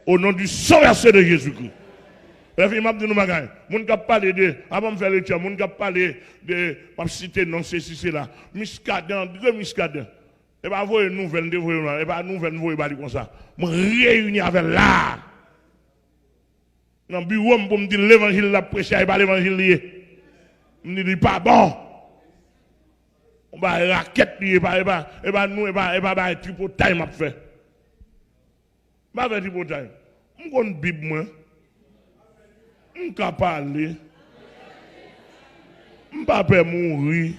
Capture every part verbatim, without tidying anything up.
Au nom du sang versé de Jésus-Christ. Lè fini, m ap di nou bagay. Moun k ap pale de, avan m fè lekti a, moun k ap pale de, m ap site non, sesi, sela. Muscadin, André Muscadin. E pa voye nouvèl, m te voye, e pa nouvèl m voye ba li konsa. Mwen reyini avè l la a. Nan biwo m pou m di l levanjil l ap preche a, e pa levanjil li ye. M di li pa bon. Yon bagay rakèt li ye, e pa, e pa, e pa nou, e pa, e pa bagay tripotay m ap fè. M pa fè tripotay. M konn Bib mwen. M ka pale. M pa pè mouri.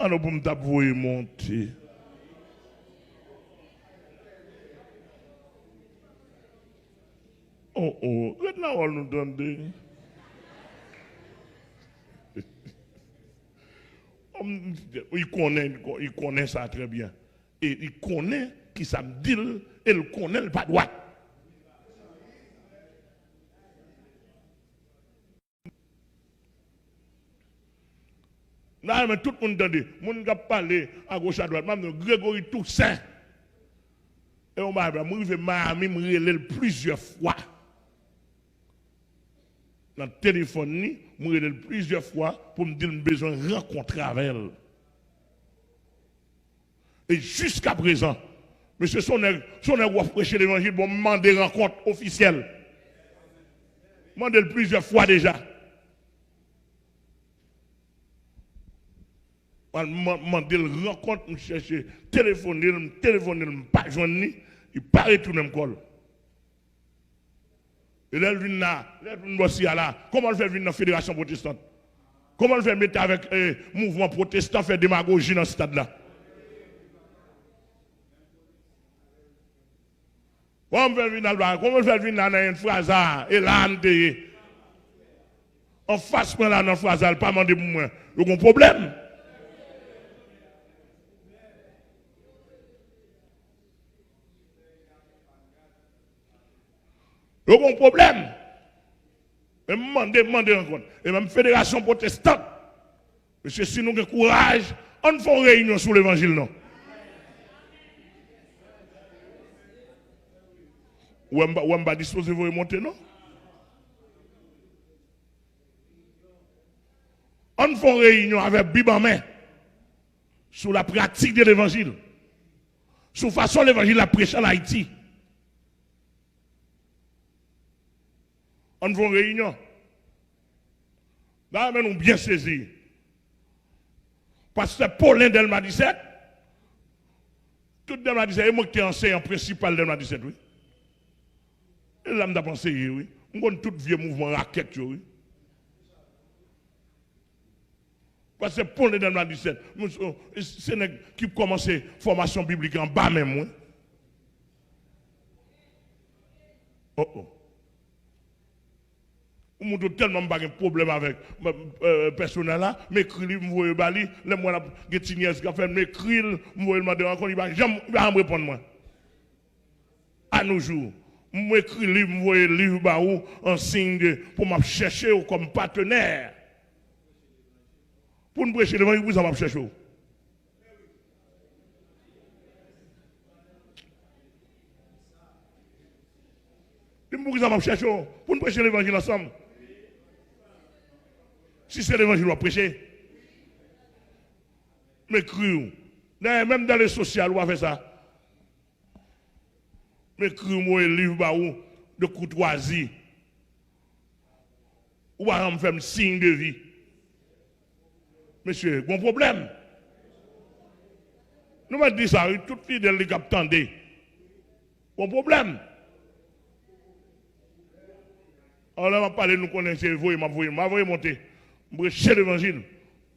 An non pou m t ap voye monte. Oh, oh, ret nan wòl nou tande. Li konnen, li konnen sa trè byen. E li konnen ki sa m di l, e l konnen l pa dwat. M ta renmen tout moun tande. Moun k ap pale agoch adwat. M ap di nou, Gregory Toussaint. E yon bagay, m rive Miami, m rele l plizyè fwa. Nan telefòn li, m rele l plizyè fwa pou m di l m bezwen rankontre avè l. E jiskaprezan, mesye, se yon nèg, se yon nèg w ap preche levanjil, bon, m mande rankont ofisyèl. Mande l plizyè fwa deja. Mwen man-, mande l rankont, m chèche telefone l, m telefone l, m pa jwenn li, li pa retounen m kò l. E lè l vin la, lè l vin bò sila la, kòman l fè vin nan Federasyon Pwotestan? Kòman l fè mete avèk, eh, mouvman pwotestan, fè demagoji nan stad la? Kòman l fè vin al ba, kòman l fè vin la nan Enfraza, e la a n te ye? Anfas mwen la nan Fraza, l pa mande pou mwen. Yo gon pwoblèm. Yo gon pwoblèm. E m mande, m mande rankont. E menm Federasyon Pwotestan. Mesye, si nou gen kouraj, ann fè yon reyinyon sou levanjil non. Ou wè m pa, ou wè m pa dispoze voye monte non. Ann fè yon reyinyon avè Bib an men sou la pratique de l'évangile, sou fason levanjil la preche an Ayiti. Ann fè yon reyinyon. Dayè, men nou byen sezi. Pastè Paulin Dèlma disèt, tout Dèlma disèt, e mwen ki te anseyan prensipal Dèlma disèt, wi. E la m t ap anseye, wi. M konn tout vye mouvman rakèt yo, wi. Pastè Paulin Dèlma disèt, se nèg ki kòmanse fòmasyon biblik anba men mwen. Oh, oh. Ou montre w tèlman m pa gen pwoblèm avèk, euh, pèsonèl la, m ekri li, m voye ba li, lè m wè l ap gen ti nyès k ap fè, m ekri l, m voye l mande rankont, li pa janm, li pa janm reponn mwen. A nos jours, m ekri liv, m voye liv ba ou an siy de pou m ap chèche w kòm patenè pou n preche levanjil, poukisa m ap chèche w? Di m poukisa m ap chèche w pou n preche levanjil ansanm. Si se levanjil w ap preche, m ekri w. Dayè, menm dan le sosyal, ou pa fè sa. M ekri w, m voye liv ba ou de koutwazi. Ou pa janm fè m siy de vi. Mesye, gon pwoblèm. Nou mèt di sa, wi, tout fidèl li k ap tande. Gon pwoblèm. Alò, lè m ap pale, nou konnen se voye m ap voye, m pa voye monte. M preche levanjil.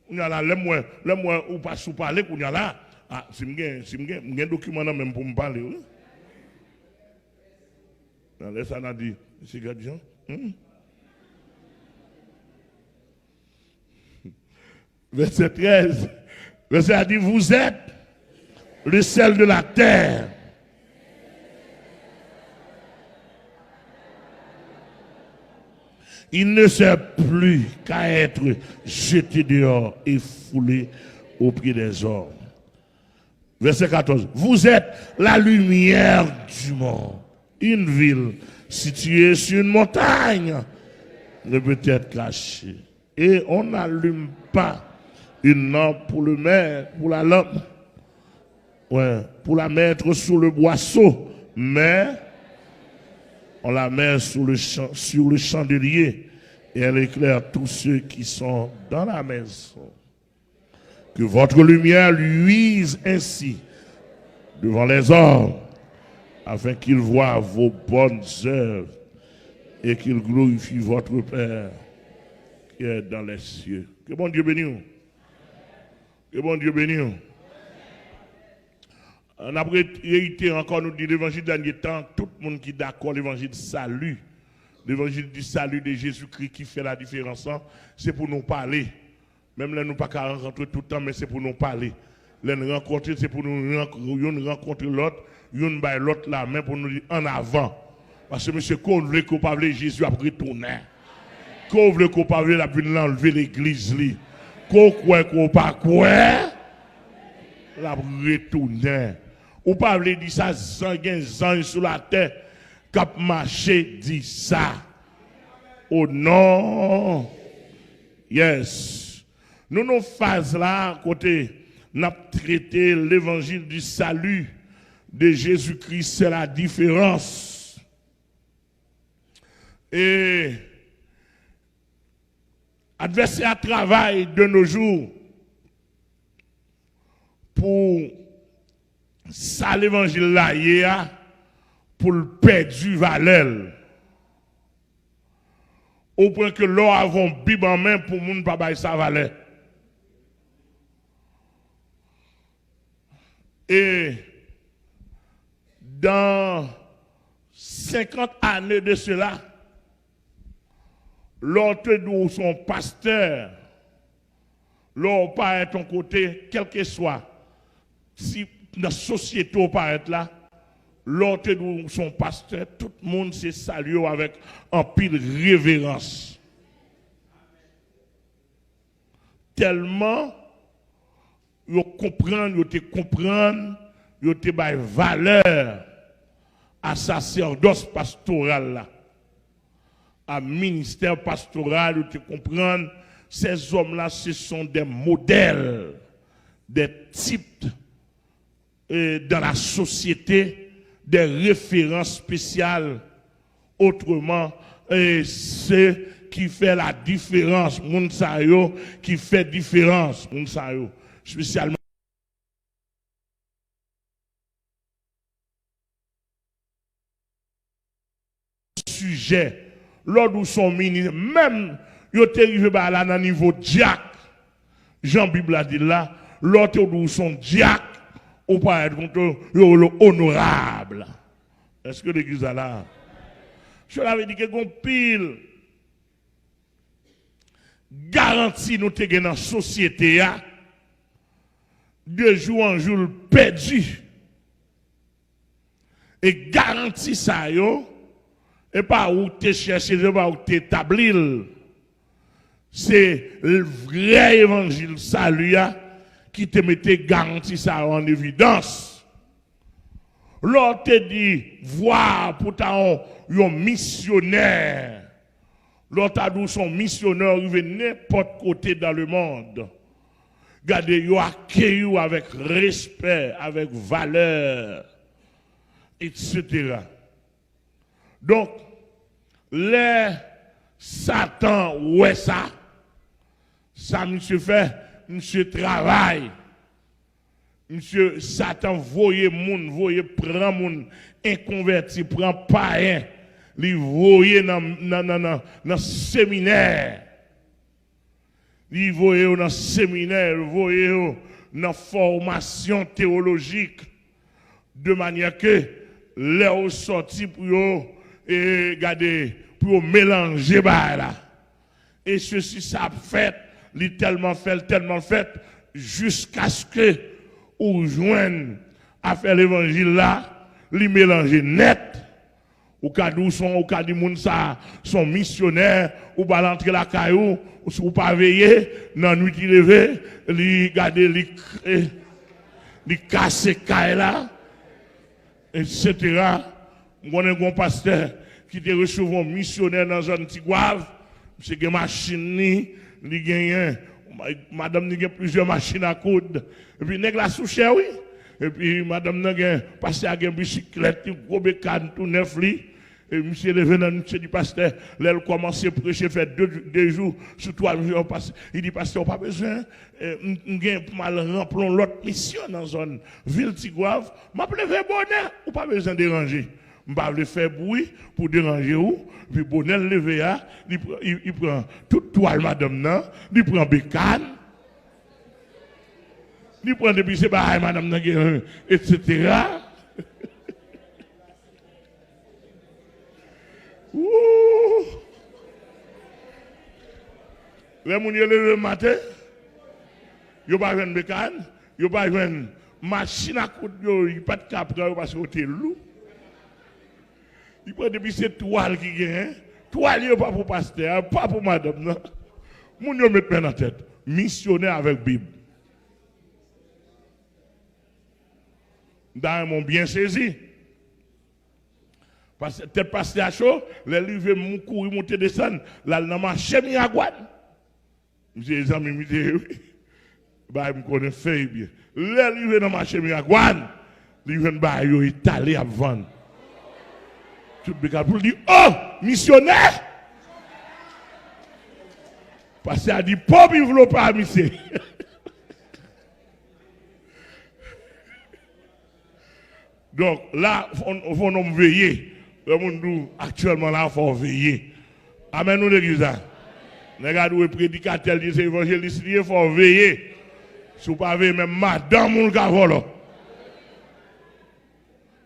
Kounye a la, lè m wè, lè m wè ou pa sou pale, kounye a la, a, si m gen, si m gen, m gen dokiman nan men m pou m pale, wi. Nan lè sa, n a di, mesye, gad jan. Hmm? Vèsè trèz. Vèsè a di, vous êtes le sel de la terre. Il ne sert plus qu'à être jeté dehors et foulé aux pieds des hommes. Verset quatorze. Vous êtes la lumière du monde. Une ville située sur une montagne ne peut être cachée. Et on n'allume pas une lampe pour le mettre, pour la lampe, ouais, pour la mettre sous le boisseau, mais on la met sous le chan-, sur le chandelier, et elle éclaire tous ceux qui sont dans la maison. Que votre lumière luise ainsi devant les hommes, afin qu'ils voient vos bonnes œuvres et qu'ils glorifient votre Père qui est dans les cieux. Ke Bondye beni w. Ke Bondye beni w. N ap re-, reyite ankò, nou di levanjil dènye tan, tout moun ki dakò levanjil sali, levanjil di sali de Jezikri ki fè ladiferans lan, se pou nou pale. Menm lè nou pa ka rankontre tout tan, men se pou nou pale. Lè n rankontre, se pou nou rank-, youn rankontre lòt, youn bay lòt lamen pou nou di, "Ann avan." Paske, mesye, ke w vle, ke w pa vle, Jezi ap retounen. Ke w vle, ke w pa vle, l ap vin anlve legliz li. Ke w kwè, ke w pa kwè, l ap retounen. Ou pa vle di sa, zan-, gen zanj sou latè k ap mache di sa. O non. Yes. Nou nan faz la kote n ap trete levanjil di sali de Jezikri, c'est la différence. E advèsè a travay de nos jours pou sa levanjil la ye a, pou l pèdi valè l. Au point que lè w ava yon Bib an men pou moun pa bay sa valè. E dans cinquante années de cela, lè w te di w se yon pastè, lè w parèt yon kote, kèlkeswa si nan sosyete w parèt la, lè w te di w se yon pastè, tout moun se salye w avèk anpil reverans. Tèlman yo konprann, yo te konprann, yo te bay valè a sasèdòs pastoral la, a ministè pastoral, yo te konprann, ces hommes-là, ce sont des modèles, des types, euh, dans la société, des références spéciales. Otreman, e se ki fè la diferans, moun sa yo ki fè diferans, moun sa yo, espesyalman sijè, lòd ou son minis, menm yo te rive ba la nan nivo dyak, jan Bib la di l la, lè w te di w son dyak, ou parèt kontre yo, yo rele w onorab. Èske legliz la la? Cela veut dire ke gon pil garanti nou te gen nan sosyete a, de jou an jou l pèdi. E garanti sa yo, e pa ou k te chèche l, e pa ou k te etabli l. Se vrè evanjil sali a ki te mete garanti sa yo an evidans. Lè w te di vwa pou ta yon, yon misyonè, lè w ta di w se yon misyonè, w rive nenpòt kote dans le monde, gade, yo akeyi w avèk respè, avèk valè, etsetera. Donk, lè Satan wè sa, sa misye fè, misye travay. Misye, Satan voye moun, voye pran moun enkonvèti, pran payen, li voye nan, nan, nan, nan, nan seminè. Li voye yo nan seminè, li voye yo nan fòmasyon teyolojik, de manyè ke lè yo sòti pou yo, e, gade, pou yo melanje bagay la. E sesi sa ap fèt, li tèlman fè l, tèlman fèt, jiskaske ou jwenn afè levanjil la, li melanje nèt. Ou ka di w son, ou ka di moun sa a son misyonè, ou ba l antre lakay ou, ou, si w pa veye, nan nwit li leve, li gade, li kre-, Li kase kay la, etsetera. M konnen gen yon pastè ki te resevwa yon misyonè nan zòn Tigwav. Misye gen machin li, li genyen, madanm li gen plizyè machin a koud. Epi nèg la sou chè, wi. Epi madanm nan gen, pastè a gen bisiklèt li, gwo bekàn tou nèf li. E misye leve nan, misye di pastè, lè l kòmanse preche, fè de, de jou sou twa jou, pastè, li di, pastè, ou pa bezwen, e, m, m gen pou m al ranpli yon lòt misyon nan zòn vil Tigwav, m ap leve bonè, ou pa bezwen deranje. M pa vle fè bri pou deranje ou. Epi bonè l leve a, li pran, li, li pran tout twal madanm nan, li pran bekàn, li pran depi se bagay madanm nan gen, etsetera. Woo! Lè moun yo leve maten, yo pa jwenn bekàn, yo pa jwenn machin a koud yo, li pa t ka pran yo paske yo te lou. Li pran depi se twal ki genyen. Twal yo pa pou pastè a, pa pou madanm nan. Moun yo met men nan tèt. Misyonè avèk Bib. M ta renmen w byen sezi. Pastè, tèt pastè a cho, lè l rive, moun kouri monte desann, l al nan mache Miragwàn. Misye zanmi m li te ye, wi. Bagay m konnen fèy byen. Lè l rive nan mache Miragwàn, li jwenn bagay yo etale ap vann. Tout bekàn pou l di, "Oh, misyonè!" Pastè a di, "Popiv lo pa misye." Donk, la, fò, fò nonm veye. Lè moun di w, aktyèlman la, fò w veye. Amèn, nou legliz la. Nèg a dwe predikatè, l di se evanjelis li ye, fò w veye. Si w pa veye, menm madanm ou l ka vòlò.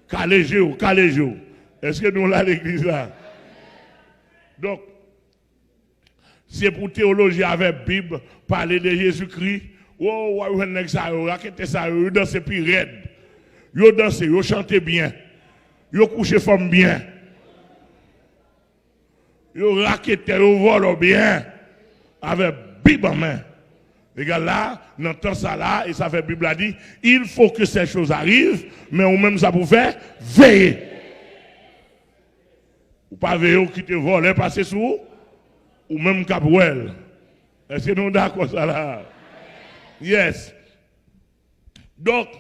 Kale je w, kale je w. Èske nou la legliz la? Donk, se pou teyoloji avèk Bib pale de Jezikri. Wo, w ap jwenn nèg sa yo, raketè sa yo, yo danse pi rèd. Yo danse, yo chante byen. Yo kouche fanm byen. Yo raketè, yo vòlò byen. Avèk Bib an men. Egal la, nan tan sa la, e sa fè Bib la di, il faut que ces choses arrivent, men ou menm sa pou fè, veye. Ou pa veye, ou kite vòlè pase sou ou, ou menm k ap wè l. Èske nou dakò sa la? Yes. Donk,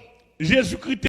Jezikri te